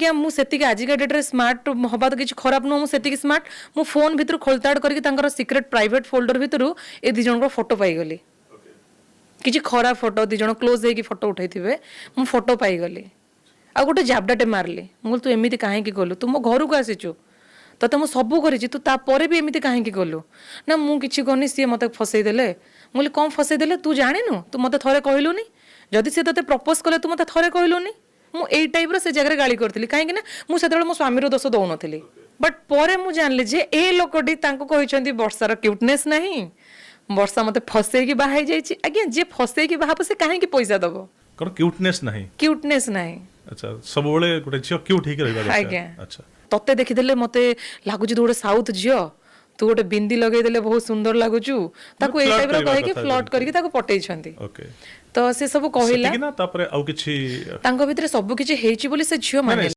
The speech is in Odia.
ଆଜ୍ଞା, ମୁଁ ସେତିକି ଆଜିକା ଡେଟ୍ରେ ସ୍ମାର୍ଟ ହବା ତ କିଛି ଖରାପ ନୁହଁ। ମୁଁ ସେତିକି ସ୍ମାର୍ଟ। ମୁଁ ଫୋନ୍ ଭିତରୁ ଖୋଲତାଡ଼ କରିକି ତାଙ୍କର ସିକ୍ରେଟ୍ ପ୍ରାଇଭେଟ୍ ଫୋଲ୍ଡର ଭିତରୁ ଏ 2 ଜଣଙ୍କର ଫଟୋ ପାଇଗଲି। କିଛି ଖରାପ ଫଟୋ, 2 ଜଣ କ୍ଲୋଜ୍ ହେଇକି ଫଟୋ ଉଠେଇଥିବେ। ମୁଁ ଫଟୋ ପାଇଗଲି ଆଉ ଗୋଟେ ଜାବଡ଼ାଟେ ମାରିଲି। ମୁଁ କହିଲି, ତୁ ଏମିତି କାହିଁକି କଲୁ? ତୁ ମୋ ଘରକୁ ଆସିଛୁ, ତତେ ମୁଁ ସବୁ କରିଛି, ତୁ ତାପରେ ବି ଏମିତି କାହିଁକି କଲୁ? ନା, ମୁଁ କିଛି କରିନି, ସିଏ ମୋତେ ଫସେଇ ଦେଲେ। ମୁଁ କହିଲି, କ'ଣ ଫସେଇ ଦେଲେ? ତୁ ଜାଣିନୁ? ତୁ ମୋତେ ଥରେ କହିଲୁନି? ଯଦି ସିଏ ତତେ ପ୍ରପୋଜ କଲେ, ତୁ ମୋତେ ଥରେ କହିଲୁନି? ମୁଁ ଏଇ ଟାଇପ୍ର ସେ ଜାଗାରେ ଗାଳି କରିଥିଲି, କାହିଁକି ନା ମୁଁ ସେତେବେଳେ ମୋ ସ୍ୱାମୀର ଦୋଷ ଦଉନଥିଲି। ବଟ୍ ପରେ ମୁଁ ଜାଣିଲି ଯେ ଏ ଲୋକଟି ତାଙ୍କୁ କହିଛନ୍ତି, ବର୍ଷାର କ୍ୟୁଟନେସ୍ ନାହିଁ, ବର୍ଷା ମୋତେ ଫସେଇକି ବାହା ହେଇଯାଇଛି। ଆଜ୍ଞା, ଯିଏ ଫସେଇକି ବାହା ହବ, ସେ କାହିଁକି ପଇସା ଦବ? କ'ଣ କ୍ୟୁଟନେସ୍ ନାହିଁ? କ୍ୟୁଟନେସ୍ ନାହିଁ। ଆଚ୍ଛା, ସବୁବେଳେ ଗୋଟେ ଝିଅ କ୍ୟୁଟ୍ ହେଇକି ରହିବା ଦରକାର। ଆଜ୍ଞା। ତତେ ଦେଖିଦେଲେ ମତେ ଲାଗୁଛି ତୁ ଗୋଟେ ସାଉଥ ଝିଅ, ତୁ ଗୋଟେ ବିନ୍ଦି ଲଗେଇଦେଲେ ବହୁତ ସୁନ୍ଦର ଲାଗୁଛୁ। ତାକୁ ଏଇ flirt ଟାଇପ୍ର କରିବା କହିକି କଥା ଫ୍ଲଟ୍ ଯେମିତି। କରିକି ତାକୁ ପଟେଇଛନ୍ତି। ତ ସେ ସବୁ କହିଲା। ସେତିକି ନା ତାପରେ ଆଉ କିଛି? ତାଙ୍କ ଭିତରେ ସବୁ କିଛି ହେଇଛି ବୋଲି ସେ ଝିଅ ମାନେ